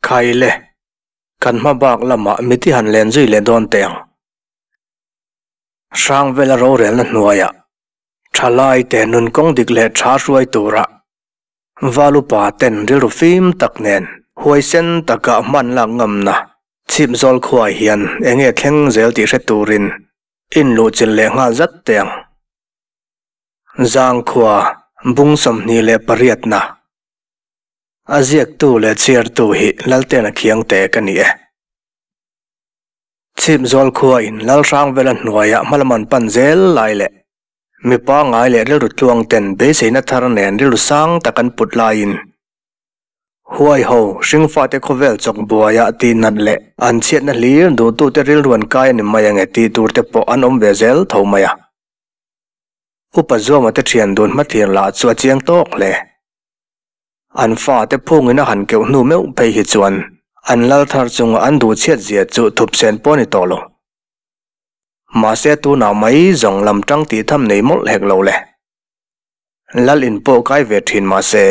Khaile, kan hma bak lamah miti han len zui leh dawn teh ang. Hrangvela rorelna hnuaiah thalaite nun kawng dik leh tha hruai tura Valupa ten rilru fim tak nen huaisen taka hman lak ngamna chhipzawl khuaah hian eng nge thleng zel tih hre turin inluhchilh leh nghal zat teh ang. Zangkhua bung 28na. A ziaktu leh chhiartu hi Laltena Khiangte ka ni e. Chhipzawl khua in Lalhrangvela hnuaiah hmalam an pan zel lai leh mi pangngai leh rilru tluang ten beiseina thar nen rilru sang tak an put laiin huaiho hringfate khawvel chawk buaiah tihnat leh an chhiatna hlir duhtute rilru an kai a ni mai ange tih tur te pawh an awm ve zel tho mai a. Upa Zuama te thian dun hmathlir lah chu a chiang tawk hle. An fate phungin a han keuh hnu meuh phei hi chuan an lal thar chunga an duh chhiat zia chu thup sen pawh a ni tawh lo. Mahse tunah mai zawng lam tang tih tham nei mawlh hek lo le. Lal in pawh kai ve thin mahse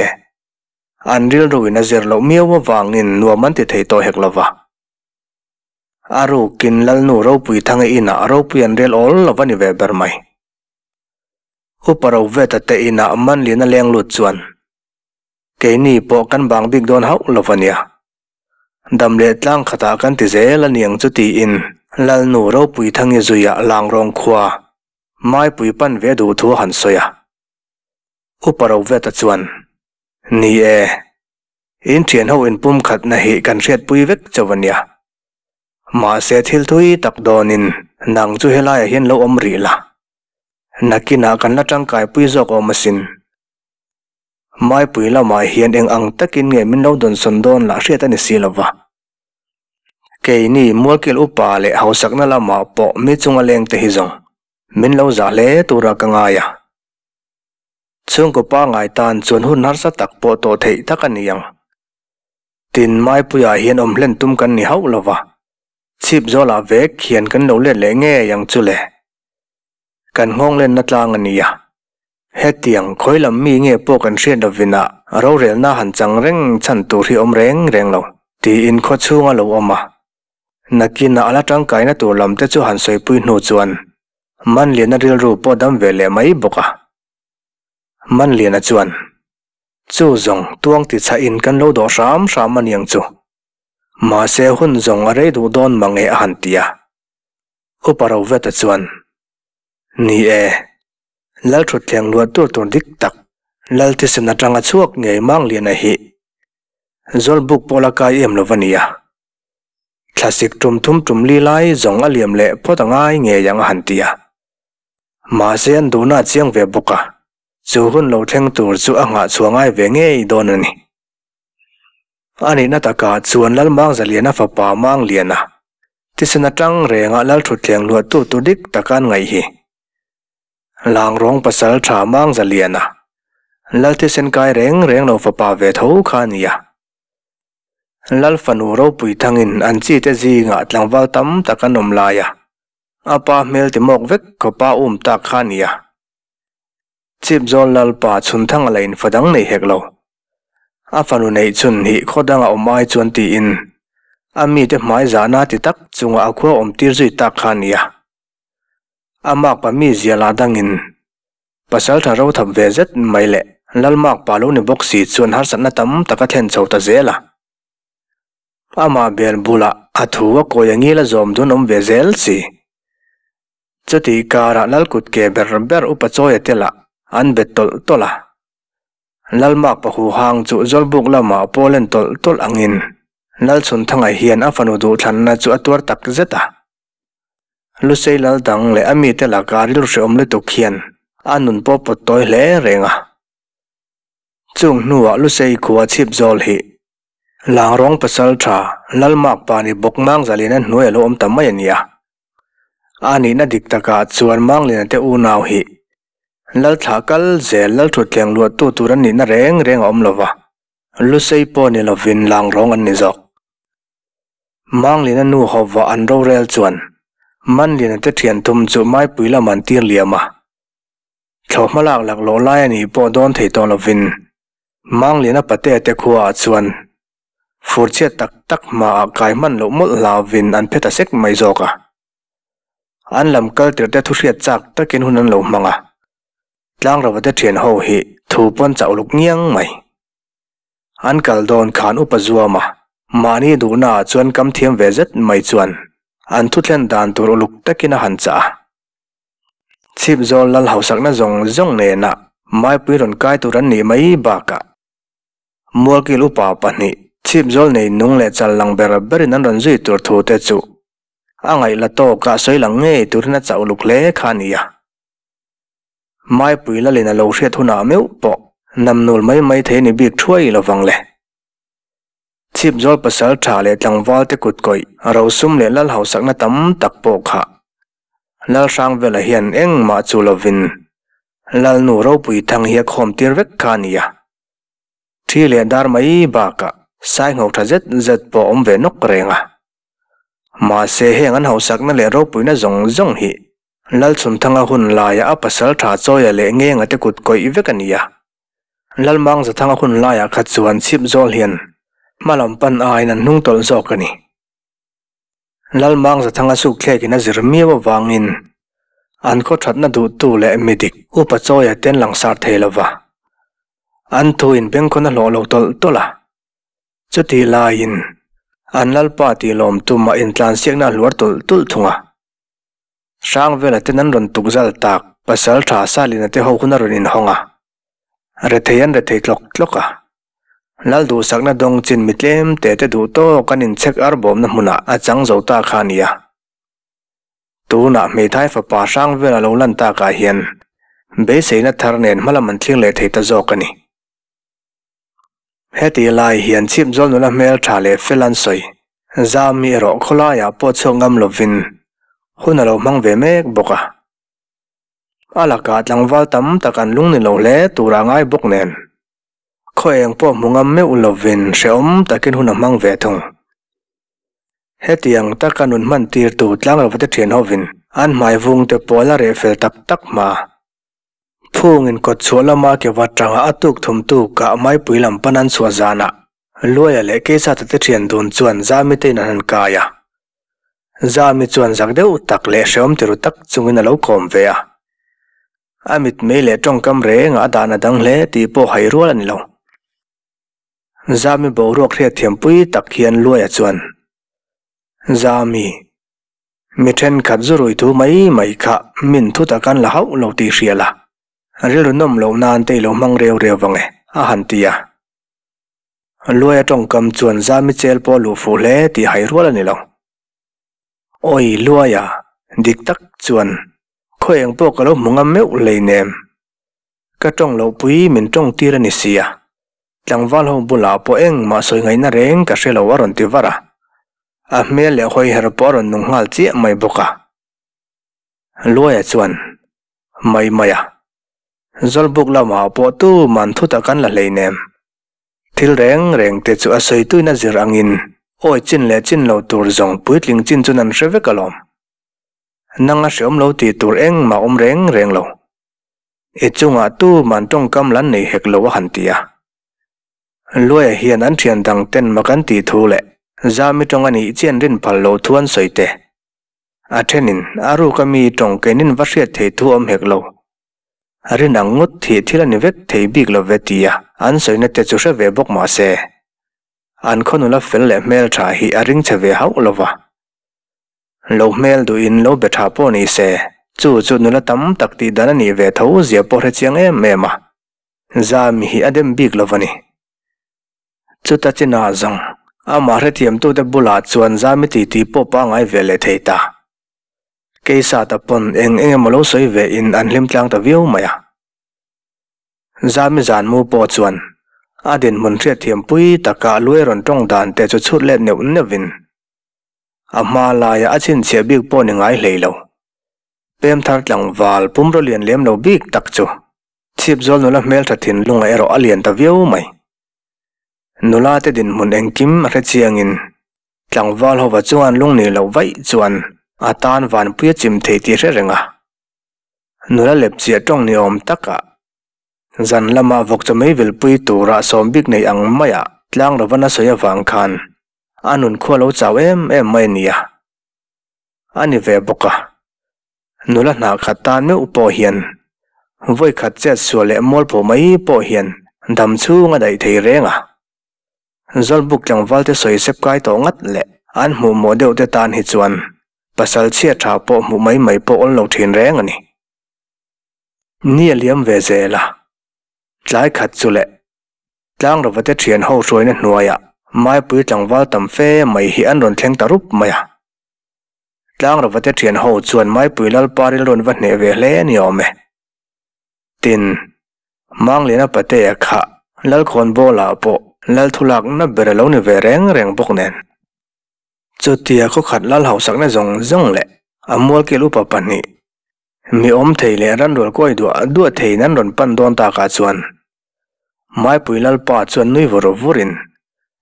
an rilruin a zir loh miau avangin nuam an ti thei tawh hek lo va. A rukin Lalnu ropui thange inah ropui an rel awl lo va ni ve ber mai. Upa Roveta te inah Manliana leng lut chuan, Keini pawh kan bang bik dawn hauh lo va nia. Dam leh tlang khatah kan ti zel a niang chu tiin Lalnu Ropuithangi zuiah Langrawng khua Maipui pan ve duh thu a han sawi a. Upa Roveta chuan, Ni e, in thianho inpumkhatna hi kan hriatpui vek chauh a nia. Mahse thil thui tak dawnin nang chu helaiah hian lo awm rih la. Nakinah kan la tangkaipui zawk awm asin. Maipui lamah hian eng ang takin nge min lo dawnsawn dawn lah hriat a ni si lo va. Keini Mualkil upa leh hausakna lamah pawh mi chunga leng te hi zawng min lo zah hle tura ka ngai a. Chhungkaw pangngai tan chuan hun harsa tak pawh tawh theih tak a ni ang. Tin, Maipuiah hian awm hlen tum kan ni hauh lo va, chhip zawlah vek hian kan lo let leh ngei ang chu le. Kan nghawng lenna tlang a nia. Hetiang khawi lam mi nge pawh kan hriat lovin a rorelna han chang reng chhan tur hi awm reng reng lo, tiin khaw chhunga lo awm a. Nakinah a la tangkaina tur lam te chu han sawipui hnu chuan Manliana rilru pawh dam ve leh mai bawk a. Manliana chuan, Chu zawng tuang ti chhah in kan lo dawh hram hram a niang chu. Mahse hun zawng a rei duh dawn mange a han ti a. Upa Roveta chuan, Ni e, Lalthutthleng luah tur tur dik tak, Lalthisen atanga chhuak ngei Mangliana hi Zawlbuk pawh la kai em lo va nia. Thlasik tum thum tum li lai zawng a liam leh phawt a ngai ngei ang a han ti a. Mahse an duhna a chiang ve bawk a, chu hun lo thleng tur chu a nghah chhuah ngai ve ngei dawn a ni. A nihna takah chuan Lalmangzaliana fapa Mangliana thisen atang renga Lalthutthleng luahtu tur dik taka an ngaih hi. Langrawng pasal tha Mangzaliana, Lal thisen kai reng reng lo fapa ve tho kha a ni a. Lal fanu ropui thangin an chite zingah tlangval tam tak an awm lai a, a pa hmel ti mawk vek khawpa um tak kha a ni a. Chipzawl Lalpa chhunthang a la in fa dang nei hek lo. A fanu neih chhun hi khaw danga awm ai chuan tiin a mite hmai zahna ti tak chunga a khua awm tir zui tak kha a nia. A makpa mi zia lah dangin pasal tha ro thap ve zet mai leh Lal makpa lo ni bawk si chuan harsatna tam tak a thlen chho ta zel a. Amah bel bulah a thu a kawi a ngil a zawm dun awm ve zel si. Chutih karah Lal kut ke ber ber upa chawi a tel a, an bet tawlh tawlh a. Lal mak pahu hang chu Zawlbuk lamah pawl en tawlh tawlh angin Lal Chhunthanga hian a fanu duhthlanna chu a tuar tak zet a. Lusei lal dang leh a mite laka rilru hrehawm lutuk hian a nun pawh pawt tawi hle reng a. Chung hnuah Lusei khua chhip zawl hi Langrawng pasal tha Lal mak pa ni bawk Mangzalin a hnuai a lo awm ta mai a nia. A nihna dik takah chuan Mangliana te unau hi Lalthlah kal zel Lalthutthleng luahtu tur an nihna reng reng a awm lo va, Lusei pawh ni lovin Langrawng an ni zawk. Mangliana nu hova an rorel chuan Mangliana te thian thum chu Maipui lam an tir liam a, thlawhhma lak laklawh lai a nih pawh dawn thei tawh lovin Mangliana patea te khuaah chuan. Fur chhiat tak tak hmaah kai hman loh mawlh hlauvin an phe ta sek mai zawk a. An lam kal tirh te thu hriat chak takin hun an lo hmang a. Tlangrava te thian ho hi thu pawn chauh luk ngiang mai. An kal dawn khan upa zuam a, mahni duhnaah chuan kam thiam ve zet mai chuan an thu thlen dan tur uluk takin a han chah a. Chhip zawl lal hausakna zawng zawng nena maipui rawn kai tur an nih mai bakah Mualkil upa pahnih chhip zawl nei nung leh chal lang ber berin an rawn zui tur thu te chu a ngaih la tawkah sawi lang ngei turin a chah uluk hle kha a ni a. Maipui lalin a lo hriat hunah meuh pawh namnul mai mai thei ni bik thuai lovang le. Chhipzawl pasal tha leh tlangval te kut kawih rosum leh lal hausakna tam tak pawh kha Lalhrangvela hian engmah chu lovin Lalnu ropui thang hi a khawm tir vek kha a ni a. Thi leh dar mai bakah saingho tha zet zet pawh a awm ve nawk reng a. Mahse heng an hausakna leh ropuina zawng zawng hi Lalchhunthanga hun laiah a pasal tha chawia leh ngenga te kut kawih vek a ni a. Lalmangzathanga hun laiah kha chuan chhip zawl hian hma lam pan aiin an hnung tawlh zawk a ni. Lalmangzathanga sukthlek in a zir miau avangin an khaw thatna duhtu leh midik upa chawia te an langsar thei lova, an thu in bengkhawn a hlawh lo tawlh tawlh a. Chutih laiin an lalpa tih lawm tum a intlansiakna a hluar tulh tulh thung a. Hrangvela ten an rawn tuk zal tak pasal tha Salina te ho hun a rawn inhawng a, rethei an rethei tlawk tlawk a. Lal duhsakna dawng chin mi tlem te te duh tawk an inchhek ar bawmna hmunah a chang zo ta kha a ni a. Tunah hmeithai fapa Hrangvela lo lan takah hian beiseina thar nen hmalam an thlir leh thei ta zawk a ni. Heti lai hian chhipzawl nula hmel tha leh fel an sawi. Zami erawh khawlaiah pawh chhuak ngam lovin hun a lo hmang ve mek bawk a. A lakah tlangval tam tak an lung ni lo hle tura ngai bawk nen khaw eng pawh hmu ngam meuh lovin hrehawm takin hun a hmang ve thung. Hetiang taka nun hman tirtu tlangrava te thian hovin an hmai vung te pawh a la reh fel tak tak hma. Phungin kawt chhuah lama ke vat tanga a tuk thum tu kah maipui lam pan an chhuah zanah Luaia leh Keisata te thian dun chuan Zami te in an han kai a. Zami chuan zak deuh tak leh hrehawm tiru tak chungin a lo kawm ve a. A mitmei leh tawngkam rengah a dan a dang hle tih pawh hai rual a ni lo. Zami boruak hriatthiampui tak hian Luaia chuan, Zami. Mi thenkhat zu rui thu mai mai kha min thu tak an la hauh lo tih hria la, rilru nawm loh nan te i lo hmang reu reu vang e, a han ti a. Luaia tawngkam chuan Zami chel pawh a luh fuh hle tih hai rual a ni lo. Awi Luaia, dik tak chuan khaw eng pawh ka lo hmu ngam meuh hleinem. Ka tawng loh pui min tawng tir a ni sia. Tlangval ho bulah pawh engmah sawi ngaihna reng ka hre lo a rawn ti var a. A hmel leh hawiher pawh a rawn nung nghal chiah mai bawk a. Luaia chuan, Mai mai a. Zawlbuk lamah pawh tu man thu tak an la hleinem. Thil reng reng te chu a sawi tuin a zir angin awi chin leh chin lo tur zawng puitling chin chuan an hre vek alawm. Nang a hreawm lo tih tur engmah awm reng reng lo. I chungah tu man tawngkam lan nei hek lo a han ti a. Luaia hian an thian dang ten mak an tih thu leh Zami tawng a nih chian rin phal lo thu an sawi te. A thenin a ruka mi tawng keinin va hriat thei thu awm hek lo. Rin ang ngawt thih thil a ni vek thei bik lo ve tia an sawina te chu hre ve bawk mah se, an khaw nula fel leh hmeltha hi a ring chhe ve hauh lo va. Lo hmel duhin lo be tha pawh ni se, chu chu nula tam tak tih dan a nih ve tho zia pawh hre chiang em em a. Zami hi a dem bik lo va ni. Chuta chinah zawng, amah hrethiamtute bulah chuan Zami titi pawh pangngai ve leh thei ta. Keisata pawn eng eng emaw lo sawi ve in an hlim tlang ta viau mai a. Zami zan mu pawh chuan a dinhmun hriatthiampui taka luai rawn tawng dan te chu chhut let neuh neuhin A hma laia a chhinchhiah bik pawh ni ngai hlei lo. Pem thar tlangval pumraw lian lem lo bik tak chu chhipzawl nula hmeltha thinlunga erawh a lian ta viau mai. Nula te dinhmun engkim a hre chiangin tlangval hova chuan lung nih loh vaih chuan a tan vanpui a chim thei tih hre reng a. Nula lepchiah tawng ni awm takah zan lama vawkchaw mei vilpui tura sawm bik nei ang maia Tlangrova na sawi avang khan a nun khu a lo chau em em mai a nia. A ni ve bawk a. Nula hnah khat tan meuh pawh hian vawi khat chet sual leh mualpho mai pawh hian dam chhung a daih thei reng a. Zawlbuk tlangval te sawi sep kai tawh ngat leh an hmuh mawh deuh te tan hi chuan pasal chhia tha pawh hmuh mai mai pawh awl lo thin reng a ni. Ni a liam ve zel a, tlai khat chu leh Tlangrova te thian ho hruaina hnuaiah Maipui tlangval tam fe mai hi an rawn thleng ta rup mai a. Tlangrova te thian ho chuan Maipui Lalpa rilru an va hneh ve hle a ni awm e. Tin, Mangliana Patea kha Lalkhawnbawlah pawh Lal thulakna ber a lo ni ve reng reng bawk nen. Chutia khawkhat Lal hausakna zawng zawng leh a mualkil upa pahnih, mi awm thei leh ranrual kawi duah duah theiin an rawn pan dawn takah chuan Maipui Lalpa chuan nui vur vurin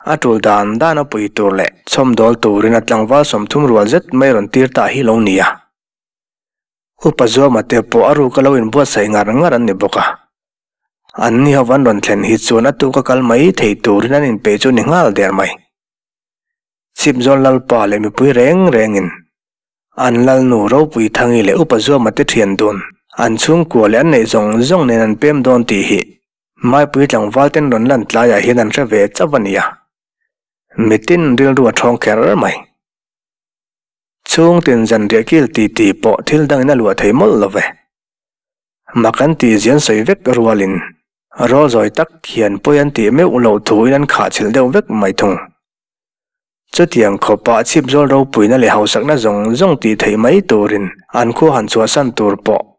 a tul dan dan a pui tur leh chhawmdawl turin a tlangval 30 rual zet mai rawn tir ta hi lo ni a. Upa Zuama te pawh a ruk a lo inbuatsaih ngar ngar an ni bawk a. An ni ho an rawn thlen hi chuan a tuka kal mai thei turin an inpeih chu ni nghal der mai. Chhipzawl Lalpa leh mipui reng rengin an Lalnu Ropui Thangi leh Upa Zuama te thian dun an chhungkua leh an neih zawng zawng nen an pem dawn tih hi Maipui tlangval ten rawn lan tlaiah hian an hre ve chauh a nia. Mitin rilru a thawng kher mai. Chhungtin zanriah kil ti ti pawh thil dangin a luah thei mawlh lo ve. Mak an tih zian sawi vek rualin rawl zawi tak hian pawi an tih meuh loh thuin an khah chhilh deuh vek mai thung. Chutiang khawpah chhipzawl ropuina leh hausakna zawng zawng tih theih mai turin an khua han chhuahsan tur pawh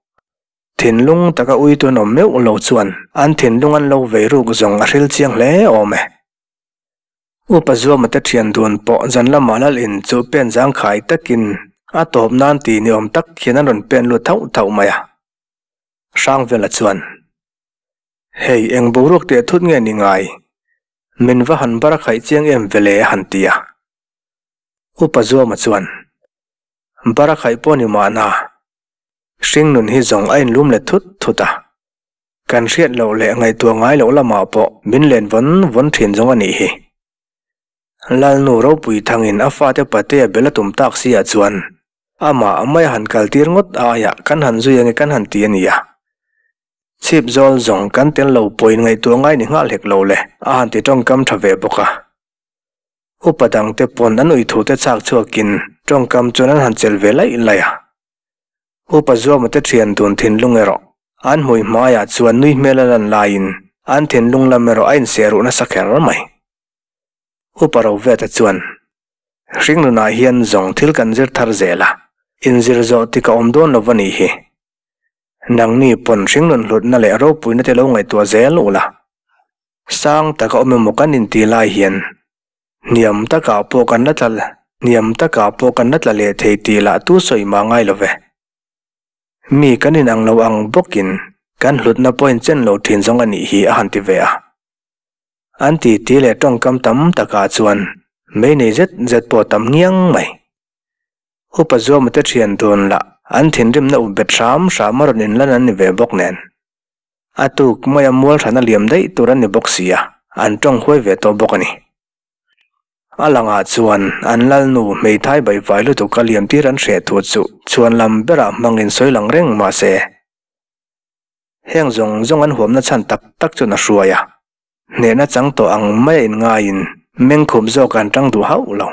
thinlung taka uitu an awm meuh lo chuan an thinlung an lo vei ruk zawng a hril chiang hle awm e. Upa Zuama te thian dun pawh zan lamah lal in chu pen zangkhai takin a tawp nan ti ni awm tak hian an rawn pen lut thauh thauh mai a. Hrangvela chuan, Hei eng boruak teh thut nge ni ngai? Min va han bar a khaih chiang em vele a han ti a. Upa Zuama chuan, Bar a khaih pawh ni mahna, hringnun hi zawng a inlum let thut thut a. Kan hriat loh leh ngaihtuah ngai loh lamah pawh min len vawn vawn thin zawng a nih hi. Lalnu ropui thangin a fate patea bel a tum tak si ah chuan amah mai a han kal tir ngawt aiah kan han zui ange kan han ti a nia. Chhip zawl zawng kan tel lo pawhin ngaihtuah ngai ni nghal hek lo le a han ti tawngkam tha ve bawk a. Upa dangte pawn an uithute chak chhuakin tawngkam chuan an han chelh ve laih laih a. Upa Zuama te thian dun thinlung erawh an hmui hmaiah chuan nui hmel a lan laiin an thinlung lam erawh a inse ruh nasa kher mai. Upa Roveta chuan, Hringnunah hian zawng thil kan zir thar zel a, inzir zawh tik a awm dawn lo va nih hi. Nangni pawn hringnun hlutna leh ropuina te lo ngaihtuah zel ula. Sang taka awm emaw kan intih lai hian Hniam takah pawh kan la tla hniam takah pawh kan la tla leh thei tih lah tu sawi mah ngai lo ve. Mi kan inang lo ang bawkin kan hlutna pawhin chen lo thin zawng a nih hi a han ti ve a. An titi leh tawngkam tam takah chuan mei nei zet zet pawh tam ngiang mai. Upa Zuama te thian dun lah an thinrimna up bet hram hram a rawn inlan an ni ve bawk nen. A tuk maia mual hrana liam daih tur an ni bawk si a, an tawng huai ve tawh bawk a ni. A langah chuan an lalnu hmeithai baihvai lutuk a liam tir an hreh thu chu chhuan lam berah hmangin sawi lang reng mah se, heng zawng zawng an huamna chhan tak tak chuan a hruai a, hnehna chang tawh ang maia inngaiin mengkhup zawk an tang duh hauh lo.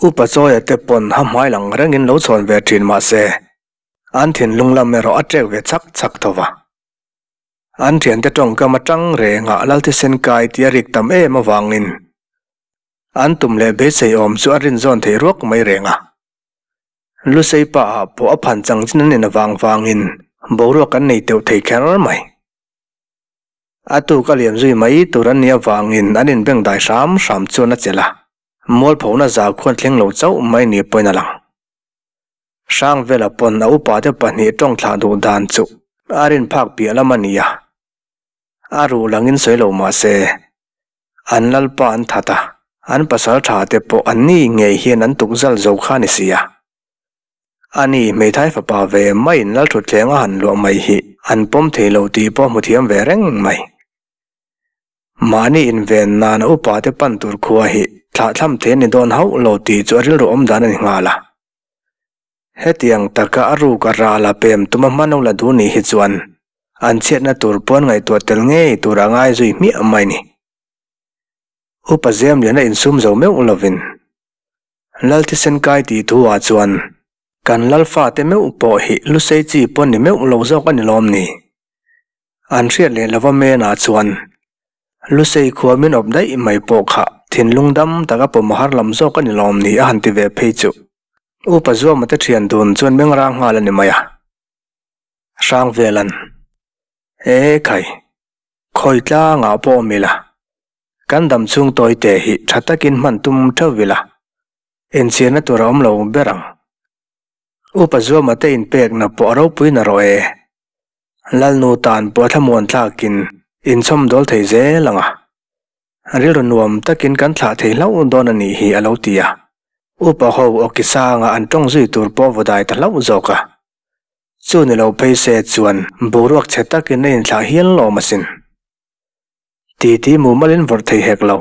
Upa Chawia te pawn ha hmai lang rengin lo chhawn ve thin mah se, An thinlung lam erawh a ṭek ve chak chak tho va. An ṭhiante ṭawngkam aṭang rengah Lal thisen kai tih a rik tam em avangin an tum leh beisei awm chu a rinzawn thei ruak mai reng a. Lusei pa ah pawh a phan chang chin an in avang vangin boruak an nei teuh thei kher mai. A tuk a liam zui mai tur an nih avangin an inbengdai hram hram chuan a chelh a, mualphona zau khuan thleng lo chauh mai ni pawhin a lang. Hrangvela pawn a upate pahnih tawng thlah duh dan chu a rin phak piah lam a ni a, a ruh langin sawi lo mah se, an lalpa an that a, an pasal tha te pawh an ni ngei hian an tuk zal zo kha a ni si a. Ani hmeithai fapa ve maiin lalthutthleng a han luah mai hi an pawm thei lo tih pawh hmu thiam ve reng mai. Mahni inven nana upa te pan tur khua hi thlahthlam thei a ni dawn hauh lo tih chu a rilru awm dan a ni nghal a. Hetiang taka a ruk a ral a pem tuma hman lo la duh nih hi chuan an chhiatna tur pawn ngaihtuah tel ngei tur a ngai zui hmiah mai ni. Upa Zemliana insum zo meuh lovin Lal thisen kai tih thu ah chuan kan lal fate meuh pawh hi lusei chi pawn ni meuh lo zawk a ni lawm ni? An hriat leh lova menah chuan Lusei khua min awp daih mai pawh kha thinlung dam taka pawm a har lam zawk a ni lawm ni a han ti ve phei chu. Upa Zuama te thian dun chuan meng rang nghal a ni mai a. Hrangvelan, E khai, khawi tlangah pawh awm ila, kan dam chhung tawi te hi tha takin hman tum theuh ila, enchirna tur a awm lo ber ang. Upa Zuama te inpekna pawh a ropui na rawh e. Lalnu tan pawh thlamuan thlakin inchhawm dawl thei zel ang a, rilru nuam takin kan thlah thei hlauh dawn a nih hi a lo ti a. Upa ho awki sanga an tawng zui tur pawh vaw dai ta hlauh zawk a. Chu ni lo phei se chuan boruak chhe takin a inthlah hial lawm asin. Titi mumalin vawrh thei hek lo.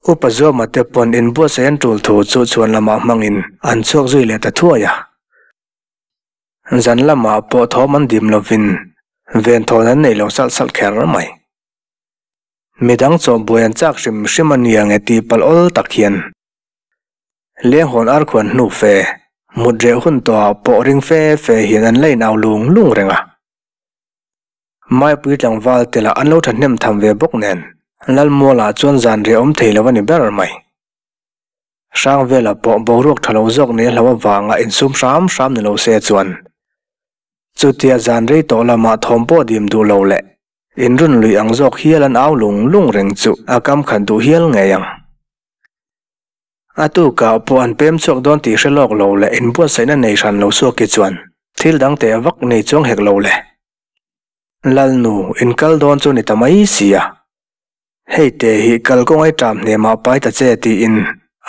Upa Zuama te pawn inbuatsaih an tul thu chu chhuan lamah hmangin an chhuak zui leh ta thuai a. Zan lamah pawh thawm an dim lovin venthawn an nei lo salh salh kher mai. Midang chawhbuai an chak hrim hrim a nia nge tih palh awl tak hian lenghawn ar khuan hnu fe, mut reh hun tawhah pawh ring fe fe hian an la inau lung lung reng a. Maipui tlangval te lah an lo thahnem tham ve bawk nen Lalmualah chuan zan reh awm thei lo a ni ber mai. Hrangvela pawh boruak tha lo zawk nei a hlo avanga insum hram hram ni lo se chuan chutia zan rei tawh lamah thawm pawh dim duh lo leh inrun lui ang zawk hial an au lung lung reng chu a kam khat duh hial ngei ang. A tukah pawh an pem chhuak dawn tih hre lawk lo leh inbuatsaihna nei hran lo suak hi chuan thil dang teh vak nei chuang hek lo le. Lalnu inkal dawn chu ni ta mai sia. Hei te hi kalkawngai ṭam hnemah pai ta che tiin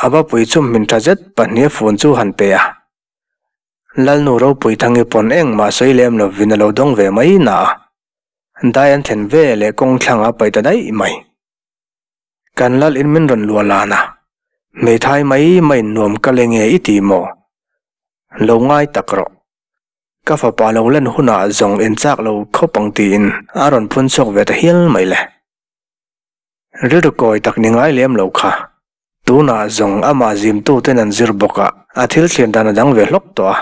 a va pui chum hmin ṭha zet pahnih a fun chu han pe a. Lalnu ropui thangi pawn engmah sawi lem lovin a lo dawng ve mai na a. Dai an thlen ve leh kawng thlangah a paih ta daih mai. Kan lal in min rawn luah lan a, hmeithai mai maiin nuam ka le nge i ti maw? Lo ngai tak rawh. Ka fapa lo len hunah zawng en chak lo khawp ang tiin a rawn phun chhuak ve ta hial mai le. Rilru kawi tak ni ngai lem lo kha. Tunah zawng amah zimtuten an zir bawk a, a thil thlir dan a dang ve hlawk tawh a.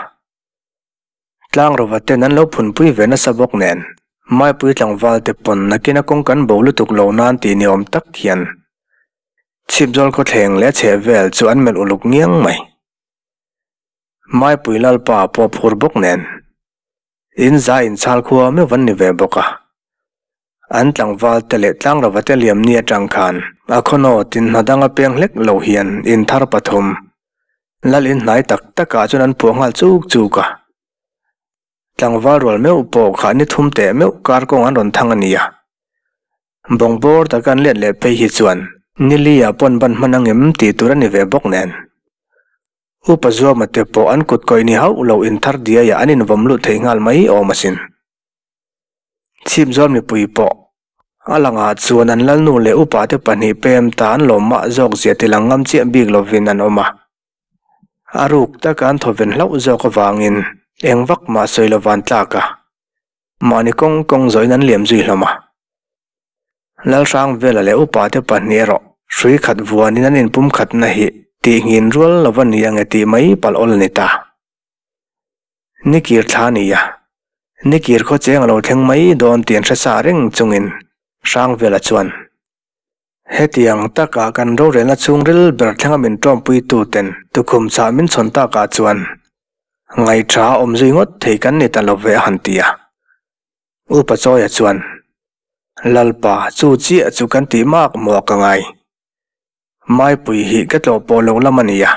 Tlangrova ten an lo phunpui ve nasa bawk nen, Maipui tlangval te pawn nakina kawng kan bo lutuk lo nan tih ni awm tak hian chhipzawl khawthleng leh a chhehvel chu an melh uluk ngiang mai. Maipui Lalpa pawh phur bawk nen in za in chhal khua meuh an ni ve bawk a. An tlangval te leh tlangrava te liam ni atang khan a khawnaw tin hna dang a peng hlek lo hian in thar pathum Lal in hnai tak tak ah chuan an puah nghal chuk chuk a. Tlangval rual meuh pawh kha ni thum teh meuh kar kawng an rawn thang a nia. Bawngbawr taka an let leh phei hi chuan nili ah pawn ban hman angem tih tur a ni ve bawk nen. Upa Zuama te pawh an kut kawih ni hauh lo inthar diaiah an invawm lut thei nghal mai awm asin. Chhipzawl mipui pawh a langah chuan an lalnu leh upa te pahnih pem ta an lawm mah zawk zia ti lang ngam chiah bik lovin an awm a. A ruk taka an thawven hlauh zawk avangin eng vak mah sawi lovan tlak a, mahni kawng kawng zawhin an liam zui hlawm a. Lalhrangvela leh upa te pahnih erawh hrui khat vuanin an inpum khatna hi tihngin rual lo va ni ange tih mai palh awl a ni ta. Nikir thla a ni a, Nikir khaw cheng a lo thleng mai dawn tih an hre sa reng chungin Hrangvela chuan, Hetiang taka kan rorelna chhungril ber thlenga min ṭawmpuituten tukhum chah min chhawn takah chuan ngaihṭha a awm zui ngawt thei kan ni ta lo ve a han ti a. Upa Chawia chuan, Lalpa, chu chiah chu kan tih mak maw ka ngai. Maipui hi ka tlawh pawh lo lam a nia.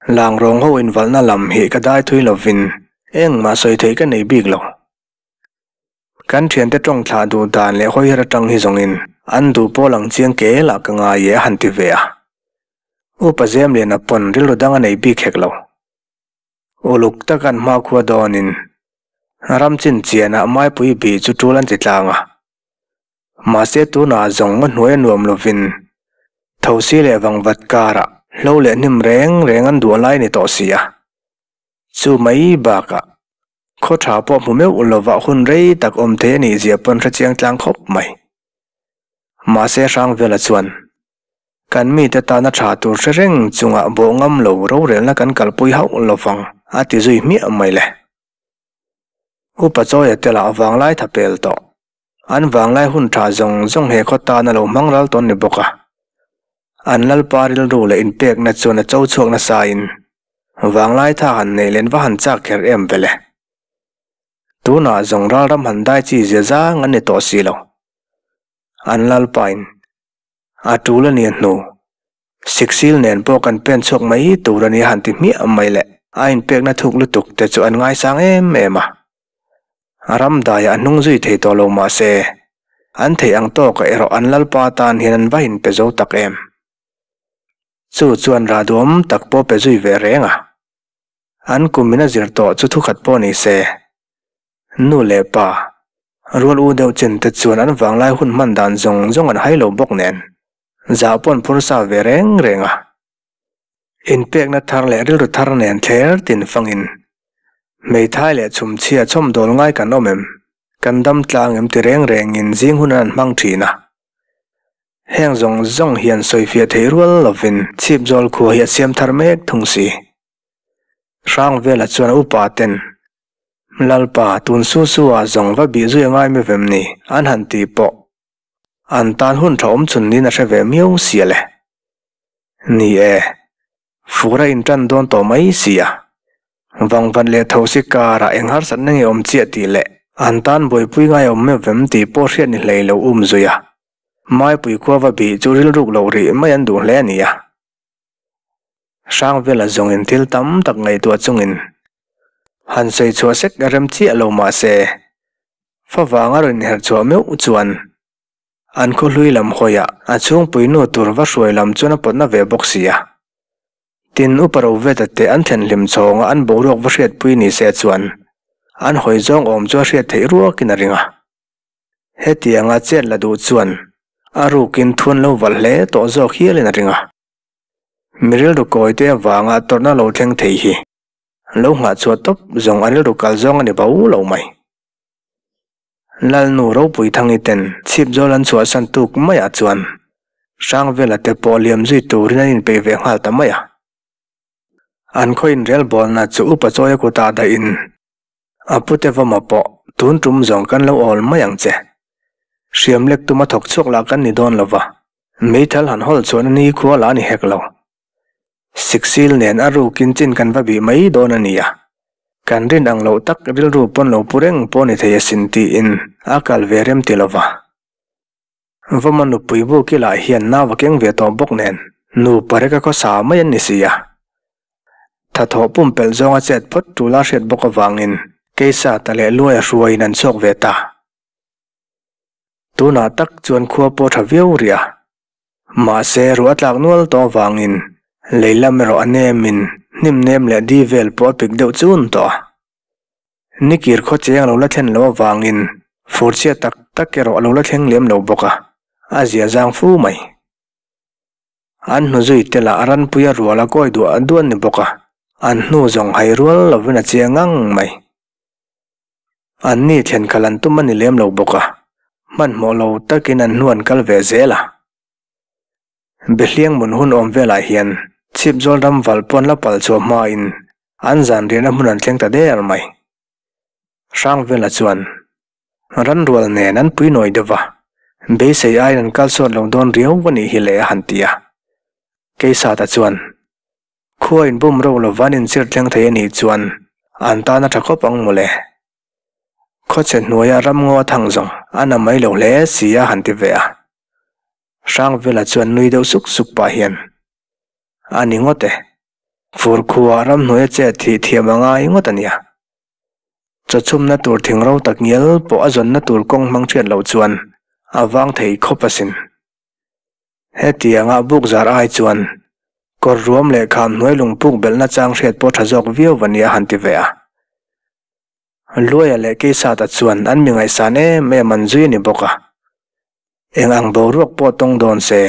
Langrawng ho invalhna lam hi ka dai thui lovin engmah sawi theih ka nei bik lo. Kan thiante tawng thlah duh dan leh hawi her atang hi zawngin an duh pawl ang chiang ke lah ka ngai e a han ti ve a. Upa Zemliana pawn rilru dang a nei bik hek lo. Uluk taka an hmakhua dawnin ram chin chianah Maipui bih chu tul an ti tlang a. Mahse tunah zawng a hnuai a nuam lovin thosi leh vangvat karah hlo leh hnim reng reng an duah lai a ni tawh si a. Chu mai bakah khaw tha pawh hmu meuh lovah hun rei tak awm thei a nih zia pawn hre chiang tlang khawp mai. Mahse Hrangvela chuan kan mite tana tha tur hre reng chungah bawh ngam lo rorelna kan kalpui hauh lovang a ti zui hmiah mai le. Upa Chawia te lah vanglai tha pel tawh. An vanglai hun tha zawng zawng he khaw tan a lo hmang ral tawn ni bawk a. An lalpa rilru leh inpekna chuan a cho chhuak nasain vanglai tha han neih len va han chak kher em vele. Tunah zawng ralram han dai chi zia zang an ni tawh si lo. An lalpain A tul a nia hnu. Siksil nen pawh kan pen chhuak mai tur a nia han ti hmiah mai le. A inpekna thuk lutuk te chu an ngaisang em em a. A ram daiah a hnung zui thei tawh lo mah se, an theih ang tawkah erawh an lalpa tan hian an va inpe zo tak em. Chu chuan rah duhawm tak pawh pe zui ve reng a. An kum in a zir tawh chu thukhat pawh ni se. Nu leh pa, rual u deuh chen te chuan an vanglai hun hman dan zawng zawng an hai lo bawk nen, zah pawh an phur sa ve reng reng a. Inpekna thar leh rilru thar nen thler tin fangin, hmeithai leh chhumchhia chhawmdawl ngai kan awm em, kan dam tlang em ti reng rengin zing hun an hmang thin a. Heng zawng zawng hian sawifiah thei rual lovin chhipzawl khua hi a siam thar mek thung si. Hrangvela chuan a upa ten, Lalpa, tun su su ah zawng va bih zui a ngai mi vem ni? an han ti pawh. An tan hun tha awm chhun niin a hre ve miau sia le. Ni e, fur a intan dawn tawh mai sia. Vangvat leh thosi karah eng harsatna nge awm chiah tih leh an tan buaipui ngai awm meuh vem tih pawh hriat ni hlei lo um zui a. Maipui khua va bih chu rilruk loh rih mai an duh hle a nia. Hrangvela zawngin thil tam tak ngaihtuah chungin han sawi chhuah sek rem chiah lo mah se, favang a rawn inherh chhuah meuh chuan an khaw hlui lam hawiah a chhungpui nu tur va hruai lam chuan a pawtna ve bawk si a. Tin, Upa Roveta te an thlen hlim chhawnga an boruak va hriatpui ni se chuan an hawi zawng awm chu a hriat theih ruakin a ring a. Hetianga chet la duh chuan a rukin thuan lo valh hle tawh zawk hialin a ring a. Mi rilru kawi te avanga tawrhna lo thleng thei hi lo nghah chhuah tawp zawng a rilru kal zawng a ni bo lo mai. Lalnu ropui thangi ten chhip zawl an chhuahsan tuk maiah chuan Hrangvela te pawh liam zui turin an inpeih ve nghal ta mai a. An khaw inrelbawlna chu upa chawia kutah dahin A pute vawma pawh tun tum zawng kan lo awl mai ang che. Hriam lek tuma thawk chhuak lah kan ni dawn lo va, meithal han hawl chuan a ni khua lah a ni hek lo. Siksil nen a rukin chin kan va bih mai dawn a nia. Kan rin ang loh tak rilru pawn lo pu reng pawh ni thei asin tiin a kal ve rem ti lo va. Vawma nupui bu kilah hian nau a keng ve tawh bawk nen nupa reka khawsa mai an ni si a. Thathawh pumpelh zawnga chet phawt tul a hriat bawk avangin Keisa ta leh Luaia hruaiin an chhuak ve ta. Tunah tak chuan khua pawh tha viau rih a. Mahse ruah a tlak nual tawh avangin lei lam erawh a nemin hnim nem leh di vel pawh a pik deuh chun tawh a. Nikir khaw cheng a lo la thlen loh avangin furchhia tak tak erawh a lo la thleng lem lo bawk a, a zia zang fu mai. An hnu zui te lah ranpuia rual a kawi duah duah ni bawk a, an hnu zawng hai rual lovin a chiang ngang mai. An ni thlen khalh an tum a ni lem lo bawk a, hmanhmawh lo takin an hnu an kal ve zel a. Behliang mun hun awm velah hian Chhipzawl ram valh pawn la pal chhuah hmain an zan riahna hmun an thleng ta der mai. Hrangvela chuan ranrual nen an pui nawi deuh va, beisei aiin an kal chhuat lo dawn riau a nih hi le a han ti a. Keisata chuan khua inbum ro lova an inchir thleng thei a nih chuan an tan a tha khawp ang mawle. Khawchhe hnuaia ramngaw a thang zawng a na mai lo hle si a han ti ve a. Hrangvela chuan nui deuh suk suk pah hian, A ni ngawt e, fur khuaa ramhnuaia chet thih thiam a ngai ngawt a nia. Chawchhumna tur thing ro tak ngial pawh a zawnna tur kawng hmang hriat loh chuan a vang thei khawp asin. Hetianga buk zar ai chuan kawr ruam leh kham hnuai lungpuk belhna chang hriat pawh tha zawk viau va nia han ti ve a. Luaia leh Keisata chuan an mi ngaihsan em em an zui a ni bawk a. Eng ang boruak pawh tawng dawn se,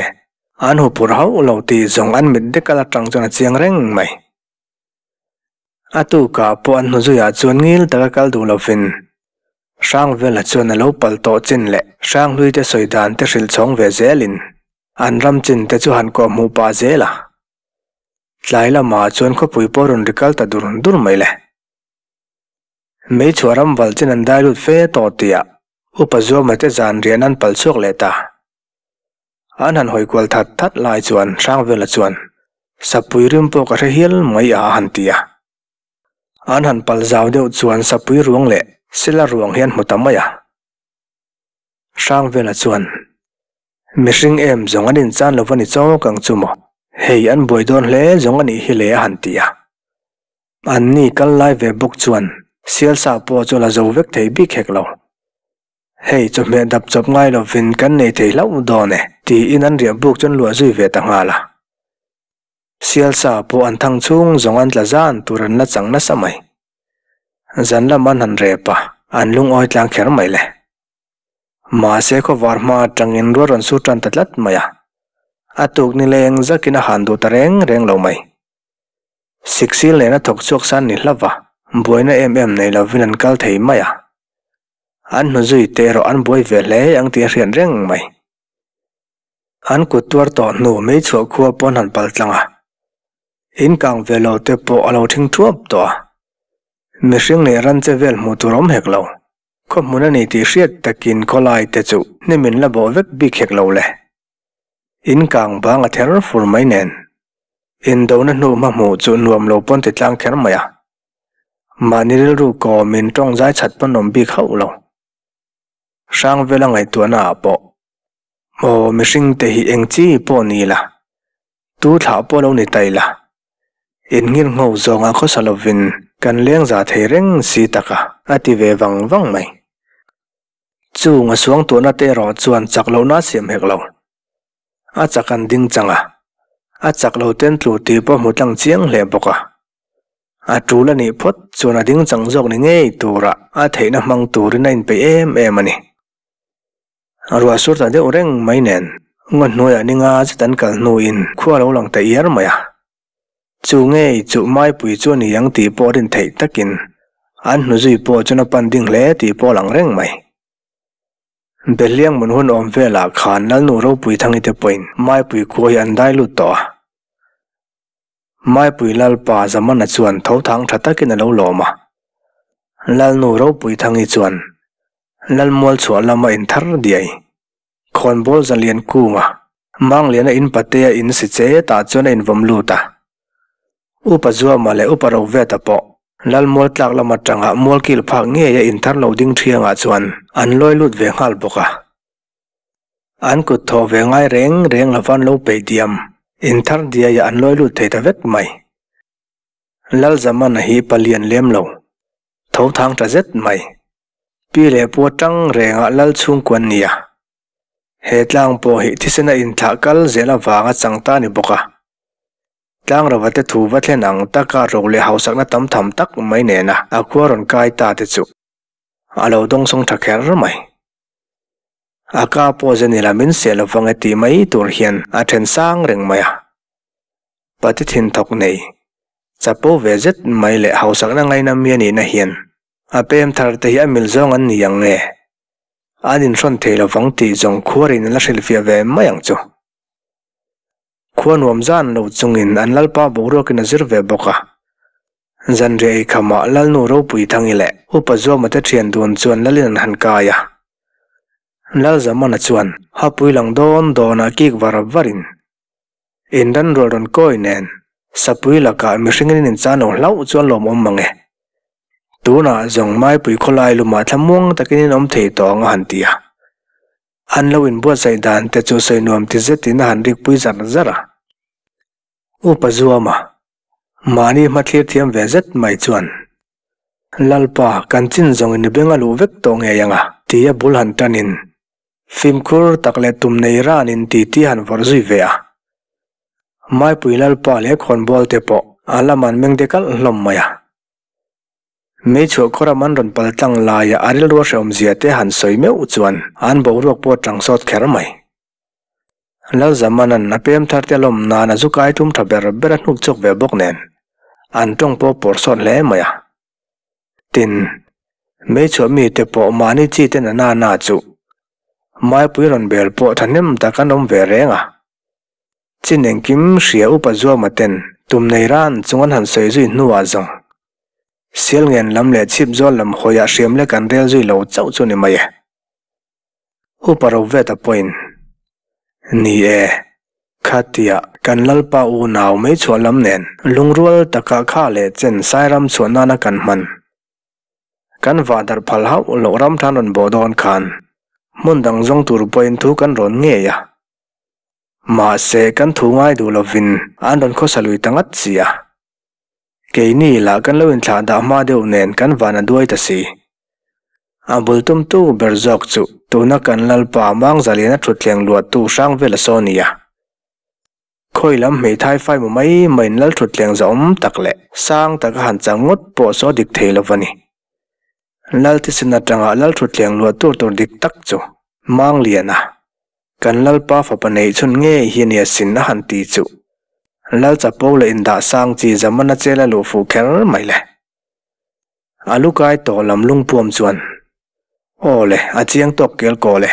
an huphurh hauh lo tih zawng an mit dek al atang chuan a chiang reng mai. A tukah pawh an hnuzuiah chuan ngil taka kal duh lovin Hrangvela chuan a lo pal tawh chin leh Hranghluite sawi dan te hrilh chhawng ve zelin an ram chin te chu han kawh hmuh pah zel a. Tlai lamah chuan khawpui pawh rawn ri kal ta dur dur mai le. Meichhuah ram val chin an dai lut fe tawh tihah Upa Zuama te zan rian an pal chhuak leh ta. An han hawi kual that that lai chuan Hrangvela chuan, Sapui rim pawh ka hre hial mai a a han ti a. An han pal zau deuh chuan sapui ruang leh sela ruang hi an hmu ta mai a. Hrangvela chuan, Mihring em zawng an inchan lo va ni chawk ang chu maw? Hei an buai dawn hle zawng a nih hi le a han ti a. Anni kal lai ve bawk chuan sialsa pawh chu la zo vek thei bik hek lo. Hei chawhmeh dap chawp ngai lovin kan nei thei hlauh dawn e tiin an riah buk chu an luah zui ve ta nghal a. Sialsa pawh an thang chhung zawng an tla zan tur an la chang nasa mai. Zan lam an han rep a, an lungawi tlang kher mai le. Mahse khawvar hma atangin rual rawn sur tan ta tlat mai a. A tuk ni leng zakin a han duh ta reng reng lo mai. Siksil nena thawk chhuak san ni hlauh va, buaina em em nei lovin an kal thei mai a. An hnu zui te erawh an buai ve hle ang tih a hriat reng mai. An kut tuar tawh hnu meichhuah khua pawn han pal tlang a, in kang ve lo te pawh a lo thing thuap tawh a. Mihring leh ran che vel hmuh tur awm hek lo. Khaw hmun a ni tih hriat takin khawlai te chu hnimin la bawh vek bik hek lo le. In kang bang a ther fur mai nen. Indona hnu hma hmuh chu nuam lo pawn ti tlang kher mai a. Mahni rilru kawmin tawng zai chhat pawn awm bik hauh lo. Hrangvela ngaihtuahna ah pawh Aw mihring te hi eng chi pawh ni la, tu thlah pawh lo ni ta ila. In nghir ngho zawnga khawsa lovin kan leng za thei reng si tak a, a ti ve vang vang mai. Chung a suangtuahna te erawh chuan chak lohna a siam hek lo. A chak an ding chang a, a chak lo ten tlu tih pawh hmu tlang chiang hle bawk a. A tul a nih phawt chuan a ding chang zawk ni ngei tura a theihna hmang turin a inpeih em em a ni. Ruah sur ta deuh reng mai nen ngaw hnuaiah ni nga zet an kal hnuin khua lo lang ta iar mai a. Chu ngei chu Maipui chu a ni ang tih pawh rin theih takin an hnu zui pawh chuan a pan ding hle tih pawh a lang reng mai. Behliang mun hun awm velah khan Lalnu Ropui Thangi te pawhin Maipui khua hi an dai lut tawh a. Maipui Lalpa Zamana chuan tho thang tha takin a lo lawm a. Lalnu Ropui Thangi chuan Lalmual chhuah lama inthar diai. Khawnbawl Zalian Kunga, Mangliana in patea in si che tah chuan a invawm lut a. Upa Zuama leh Upa Roveta pawh Lalmual tlak lam atanga mualkil phak ngeia inthar lo ding thiangah chuan an lawi lut ve nghal bawk a. An kut thawh ve ngai reng reng lova an lo peih diam, inthar diaiah an lawi lut thei ta vek mai. Lalzamana hi palian lem lo, tho thang ta zet mai. Pi leh pu atang rengah lal chhungkua an ni a. He tlang pawh hi thisen a inthlah kal zel avanga chang ta a ni bawk a. Tlang rova te thu va thlen ang taka ro leh hausakna tam tham tak mai nena a khua rawn kai ta te chu a lo dawngsawng tha kher mai. A ka pawh zen ila min seh lovang e tih mai tur hian a then sang reng mai a. Pati thin thawk nei, chapo ve zet mai leh hausakna ngaina mi a nihna hian A pem thar te hi a mil zawng an ni ang nge? An inhrawn thei lovang tih zawng khuarin an la hrilhfiah ve mai ang chu. Khua nuam zan lo chungin an lalpa boruakin a zir ve bawk a. Zanriah ei khamah Lalnu Ropui Thangi leh Upa Zuama te thian dun chuan Lalin an han kai a. Lalzamana chuan hapui lang dawn dawnah kik var varin Indan rual rawn kawi nen Sapui lakah mihringin in inchan lo hlauh chuan lawmawm mang e. Tunah zawng Maipui khawlai lumah thlamuang takin in awm thei tawh ang a han ti a. An lo inbuatsaih dan te chu sawi nuam ti zetin a han rikpui zar zar a. Upa Zuama, mahni hmathlir thiam ve zet mai chuan, Lalpa, kan chin zawngin i beng a luh vek tawh ngei ang a, tia bul han tanin Fimkhur tak leh tum nei ranin titi han vawrh zui ve a. Maipui Lalpa leh khawnbawl te pawh a lam an meng de kalh hlawm mai a. Meichhuah khawram an rawn pal tlang laia a rilru hrehawmzia te han sawi meuh chuan an boruak pawh a tang sawt kher mai. Lalzamana'n a pem thar te lawm nan a zu kai tum tha ber ber a hnuk chawk ve bawk nen an tawng pawh pawr sawt hle mai a. Tin, Meichhuah mite pawh mahni chi te na na na chu Maipui rawn bel pawh thahnem tak an awm ve reng a. Chin engkim hria upa Zuama ten tum nei ran chung an han sawi zui hnuah zawng Sialngen lam leh Chhipzawl lam hawiah hriam lek an rel zui lo chauh chu ni mai e. Upa Roveta pawhin, Ni e, khatia kan Lalpa unau meichhuah lam nen lungrual taka kha leh chen Sairam chhuah nana kan hman. Kan vah darh phal hauh loh ram tan rawn bawh dawn khan hmun dang zawng tur pawhin thu kan rawn ngei a. Mahse kan thu ngai duh lovin an rawn khawsa lui ta ngat si a. Keini lah kan lo inthlah dah hma deuh nen kan van a duai ta si. A bul tumtu ber zawk chu tuna kan Lalpa Mangzaliana thutthleng luahtu Hrangvela saw a ni a. Khawi lam hmeithai fai mu mai maiin lal thutthleng zahawm tak leh sang taka han chang ngawt pawh saw dik thei lo va ni. Lal thisen atanga lal thutthleng luah tur tur dik tak chu Mangliana, kan Lalpa fapa neih chhun ngei hi a nia sin a han ti chu Lal chapo leh indah sang chi Zamana chel a luh fuh kher mai le. A lu kai tawh lam lungpuam chuan, Aw le, a chiang tawk kel kawl e.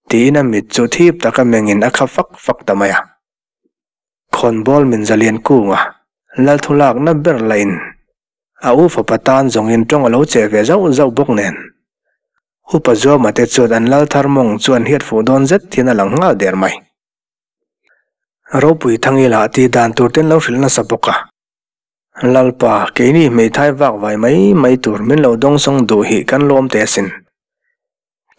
Tiin a mit chu thip taka mengin a kha fak fak ta mai a. Khawnbawl min zalian kunga Lalthu lakna ber lahin a u fapa tan zawngin tawng a lo cheh ve zauh zauh bawk nen. Upa Zuama te chuan an lal thar mawng chu an hiat fuh dawn zet hian a lang nghal der mai. Ropui Thangi lah tih dan tur ten lo hrilh nasa bawk a. Lalpa, keini hmeithai vak vai mai mai tur min lo dawngsawng duh hi kan lawm teh asin.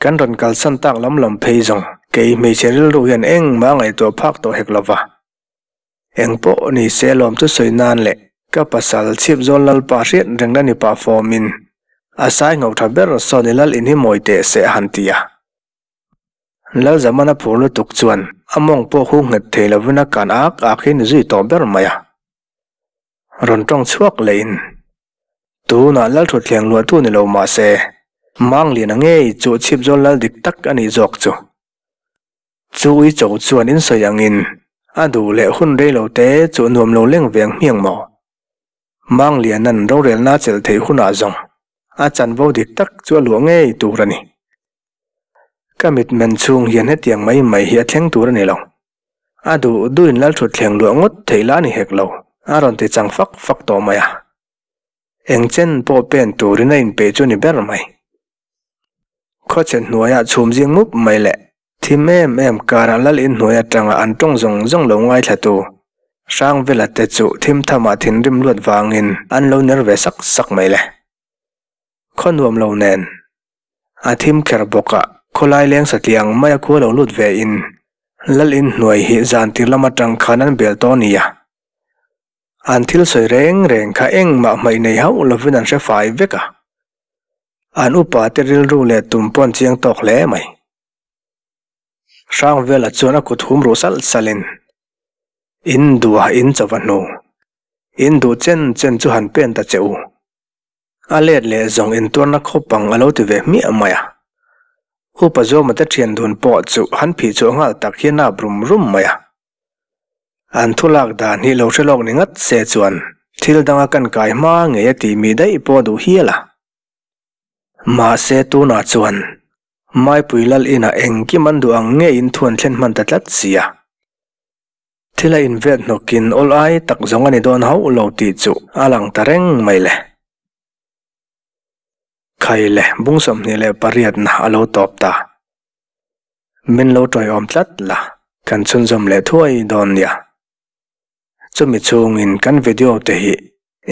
Kan rawn kalsan tak lam lam phei zawng, kei hmeichhe rilru hian engmah ngaihtuah phak tawh hek lova. Eng pawh ni se lawm chu sawi nan leh ka pasal chhip zawl Lalpa hriat reng la ni pah fawmin a sai ngho tha ber sawn i lal in hi mawi teh se a han ti a. Lal Zamana phur lutuk chuan a mawng pawh hu nghet thei lovin a kan ak ak hi ni zui tawh ber mai a. Rawn tawng chhuak lehin, Tunah Lalthutthleng luahtu ni lo mah se, Mangliana ngei chu chhipzawl lal dik tak a nih zawk chu. Chu uicho chuan in sawi angin a duh leh hun rei lo te chu nuam lo leng veng hmiang maw? Mangliana'n rorelna chelh theih hunah zawng a chanvo dik tak chu a luah ngei tur a ni. Ka mitmen chhung hian hetiang mai mai hi a thleng tur a ni lo. A duh duhin Lalthutthleng luah ngawt theih la ni hek lo, a rawn ti chang fak fak tawh mai a. Eng chen pawh pen turin a inpeih chu ni ber mai. Khawchhe hnuaiah chhum zing mup mai leh thim em em karah lal inhnuai atanga an tawng zawng zawng lo ngaithlatu Hrangvela te chu thim thamah thinrim luat vangin an lo ner ve sak sak mai le. Khaw nuam lo nen a thim kher bawk a, khawlai leng satliang mai a khua lo lut ve in lal inhnuai hi zan tir lam atang khan an bel tawh a nia. An thil sawi reng reng kha engmah hmaih nei hauh lovin an hre fai vek a. An upa te rilru leh tum pawh an chiang tawk hle mai. Hrangvela chuan a kut hum ruh salh salhin, In duha in chauh a hnu. In duh chen chen chu han pen ta che u. A let leh zawng intuarna khawp ang a lo ti ve hmiah mai a. Upa Zawma te thian dun pawh chu han phih chhuah nghal tak hian a ap rum rum mai a. An thu lak dan hi lo hre lawk ni ngat se chuan thil danga kan kai hma ngei a tih mi daih pawh duh hial a. Mahse tunah chuan Maipui lal inah engkim an duh ang ngeiin thu an thlen hman ta tlat si a. Thil a invet hnawkin awl ai tak zawng a ni dawn hauh lo tih chu a lang ta reng mai le. Khai le bung 28 na a lo tawp ta. Min lo tawiawm tlat la, kan chhunzawm leh thuai dawn nia. Chumi chhungin kan video te hi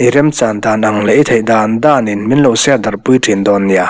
i remchan dan ang leh i theih dan danin min lo share darhpui thin dawn nia.